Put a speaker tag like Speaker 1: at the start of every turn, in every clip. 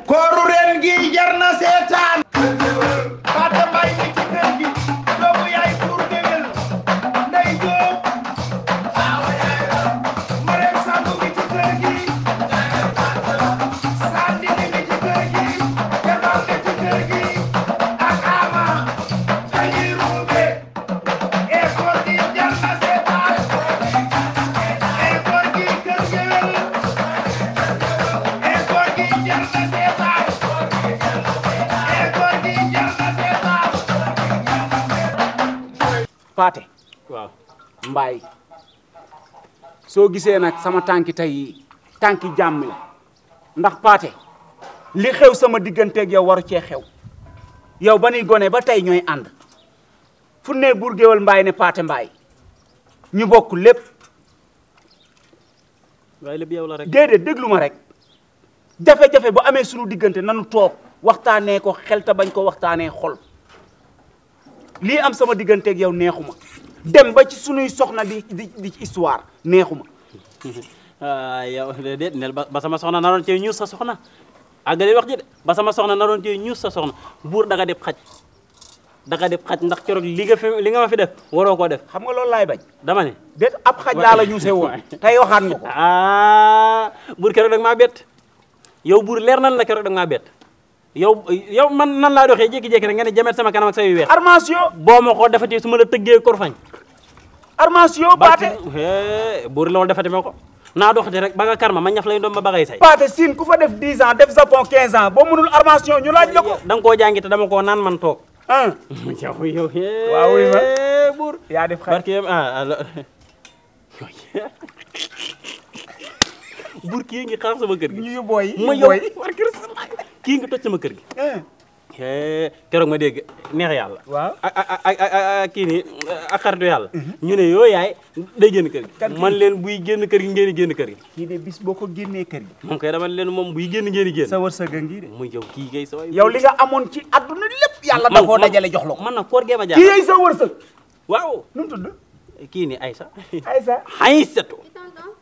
Speaker 1: kooru ren gi jar na seetaan Pathé Mbaye mi ci kër gi doomu yaay pour géwél Ndey Jóob Marème Samb mi ci kër gi Sandini mi ci kër gi Jabal mi ci kër gi ak Ama dañuy ruube e koor gi jar na seetaan e koor gi kër géwél e koor gi jar na seetaan e koor gi jar na seetaan
Speaker 2: Pathé
Speaker 3: waaw
Speaker 2: Mbaye soo gisee nag sama tànki tey tànki jàmm la ndax Pathé li xew sama digganteeg yow waru cee xew yow ba nuy gone ba tey ñooy ànd fu ne Bour Gueweul Mbaye ne Pathé Mbaye ñu bokk lépp
Speaker 3: waaye lépp yow la rek.
Speaker 2: déedéet déglu ma rek jafe-jafe bu amee sunu diggante nanu toog waxtaanee ko xel te bañ ko waxtaanee xol lii am sama digganteeg yow neexuma dem ba ci sunuy soxna di ci histoire neexuma
Speaker 3: yow déedéet nel ba sama soxna naroon cee ñuus sa soxna àggali wax ji de ba sama soxna naroon cee ñuus sa soxna buur daga def xaj ndax keroog li nga ma fi def waroo koo def.
Speaker 2: xam nga loolu laay bañ
Speaker 3: dama ne.
Speaker 2: déet ab xaj laa la ñuusee woon tey waxaat nga ko.
Speaker 3: buur keroog dag maa bett yow buur leer nan la keroog dag maa bett yow man nan laa doxee jékki-jékki rek nga ne jamet sama kanam ak say yu weex.
Speaker 2: armation
Speaker 3: boo ma ko defatee su ma la tëggee korfañ.
Speaker 2: armation Pathé
Speaker 3: buur loolu defati ma ko naa doxati rek ba nga karma ma ñaf lay doon ma bagay say.
Speaker 2: Pathé Sine ku fa def 10 ans def Japon 15 ans boo mënul armation ñu laaj la ko.
Speaker 3: da nga koo jàngi te dama koo naan man toog. yow
Speaker 2: waaw oui ma
Speaker 3: buur
Speaker 2: yaa def xaj
Speaker 3: barke buur kii ngi xaar sama kër gi.
Speaker 2: ñu booy
Speaker 3: ma yow kii nga toj sama kër gi. keroog ma dégg neex yàlla.
Speaker 2: waaw
Speaker 3: ak kii nii ak xaritu yàlla. ñu ne yoo yaay day génn kër gi. man leen buy génn kër gi ngeen di génn kër gi.
Speaker 2: kii de bis boo ko génnee kër gi.
Speaker 3: moom kay dama leen moom buy génn ngeen di génn.
Speaker 2: sa wërsëg a ngi de.
Speaker 3: muy yow kii kay sa waay.
Speaker 2: yow li nga amoon ci àdduna lépp yàlla da koo dajale jox la ko.
Speaker 3: man nag koor gee ma
Speaker 2: kii
Speaker 3: jaaxal.
Speaker 2: yey sa wërsëg.
Speaker 3: waaw
Speaker 2: nu mu tudd.
Speaker 3: kii nii Aïssa.
Speaker 2: Aïssa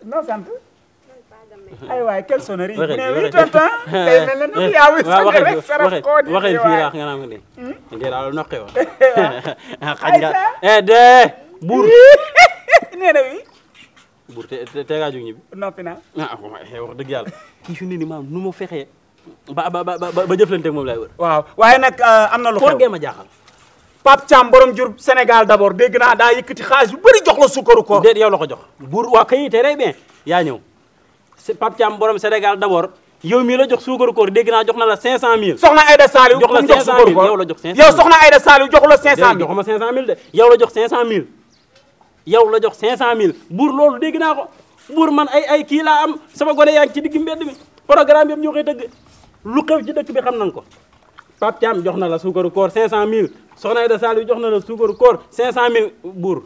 Speaker 2: non sant. ay waay quelle sonnerie. bu ne oui tonton day mel ne yaa wi sonné rek saraf koo di
Speaker 3: waxee fii laax nga naan ko nii. ndee daal noqe woon. xaj nga de buur.
Speaker 2: nee na wi.
Speaker 3: buur te ngaa jóg ñibbi.
Speaker 2: noppi naa.
Speaker 3: wax dëgg yàlla kii fi mu ne nii maam nu ma fexee ba jëflanteeg moom laay wër.
Speaker 2: waaw waaye nag am na lu xew.
Speaker 3: koor gee ma jaaxal.
Speaker 2: Pape Thiam borom jur Sénégal d'abord dégg naa daa yëkkati xaalis bu bëri jox la sukkaru koor.
Speaker 3: déet yow la ko jox. buur waa kay très bien yaa ñëw. Pape Thiam borom Sénégal d'abord yow mii la jox suukaru koor dégg naa jox na la 500000.
Speaker 2: soxna Aïda Saliou
Speaker 3: jox la 500000 yow la jox 500000
Speaker 2: yow soxna Aïda Saliou joxu la 500000.
Speaker 3: joxuma 500000 de yow la jox 500000. yow la jox 500000 buur loolu dégg naa ko buur man ay kii laa am sama gone yaa ngi ci digg mbedd mi programme yëpp ñoo koy tëgg lu xew ci dëkk bi xam nañ ko. Pape Thiam jox na la suukaru koor 500000 soxna Aïda Saliou jox na la suukaru koor 500000 buur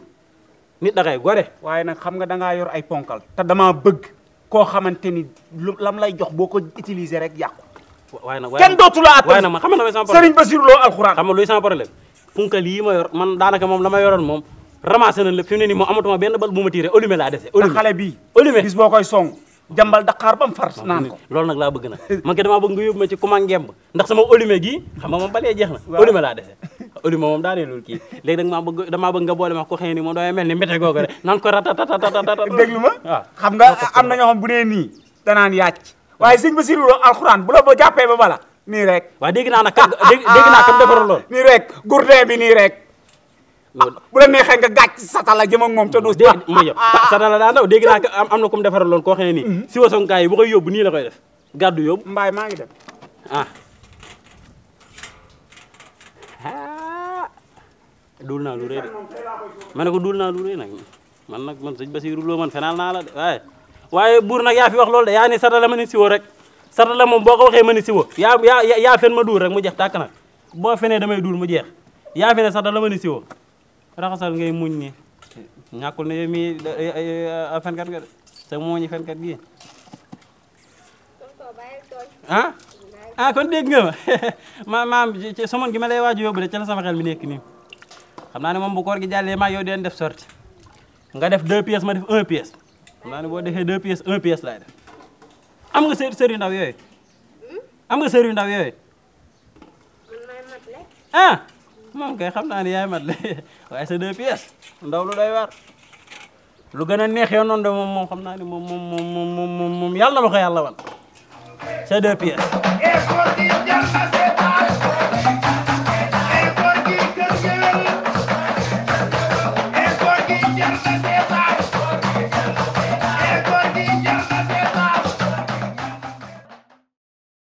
Speaker 3: nit da kay gore.
Speaker 2: waaye nag xam nga da ngaa yor ay ponkal. te damaa bëgg. koo xamante ni lu lam lay jox boo ko utiliser rek yàqu.
Speaker 3: waaye nag
Speaker 2: kenn dootu la attan.
Speaker 3: waaye nag man xam nga sama problème
Speaker 2: Serigne Bassirou Lo alxuraan.
Speaker 3: xam nga luy sama problème punkal yi ma yor man daanaka moom la ma yoroon moom ramassé na lépp fi mu ne nii moom amatuma benn bal bu ma tiiree Olympe laa dese.
Speaker 2: te xale bii.
Speaker 3: Olympe
Speaker 2: bis boo koy song jambal Dakar ba mu far naan ko.
Speaker 3: loolu nag laa bëgg nag man kay damaa bëgg nga yóbbu ma ci kuma ngemb ndax sama Olympe gii xam nga moom balee jeex na. Olympe laa dese. Olympe moom daa dee loolu kii léegi nag damaa bëgg nga boole ma ko xëy ni moom damay mel ni mbete googu rek naan ko ratatatata.
Speaker 2: déglu ma
Speaker 3: waaw
Speaker 2: xam nga am na ñoo xam bu nee nii danaan yàcc waaye sëñ Bassirou Lo alxuraan bu la ba jàppee ba bala nii rek.
Speaker 3: waaw dégg naa nag dégg naa kam defaroon lool.
Speaker 2: nii rek gourdin bi nii rek. bu la neexee nga gàcc satala jëm ak moom te du.
Speaker 3: ma yow satala daa ndaw dégg naa am na ku mu defaroon lool koo xam ne nii. si wasonkaay yi bu koy yóbbu nii la koy def gàddu yóbbu.
Speaker 2: mbaay maa ngi dem.
Speaker 3: duul naa lu rëy de ma ne ko duul naa lu rëy nag man sëñ Bassirou Lo man fenal naa la de waaye buur nag yaa fi wax loolu de yaa ni satala ma ni siwo rek satala moom boo ko waxee ma ni siwo yaa fen ma duul rek mu jeex tàkk nag boo fenee damay duul mu jeex yaa fi ne satala ma ni siwo raxasal ngay muñ ni ñàkkul ne mi fenkat nga de sa mooñi fenkat gi kon dégg nga ma maam ci somon gi ma lay waaju yóbbu de ca la sama xel mi nekk nii xam naa ne moom bu koor gi jàllee maa yow deen def sorti nga def 2 pièces ma def 1 pièce xam naa ne boo defee 2 pièces 1 pièce laay def am nga sër yu ndaw yooyu am nga sër yu ndaw yooyu
Speaker 4: man maay matle.
Speaker 3: ah moom kay xam naa ni yaay mat le waaye sa 2 pièces ndaw lu doy waar lu gën a neex yoon noonu de moom xam naa ni moom yàlla na ma ko yàlla wan sa 2 pièces
Speaker 1: Jar na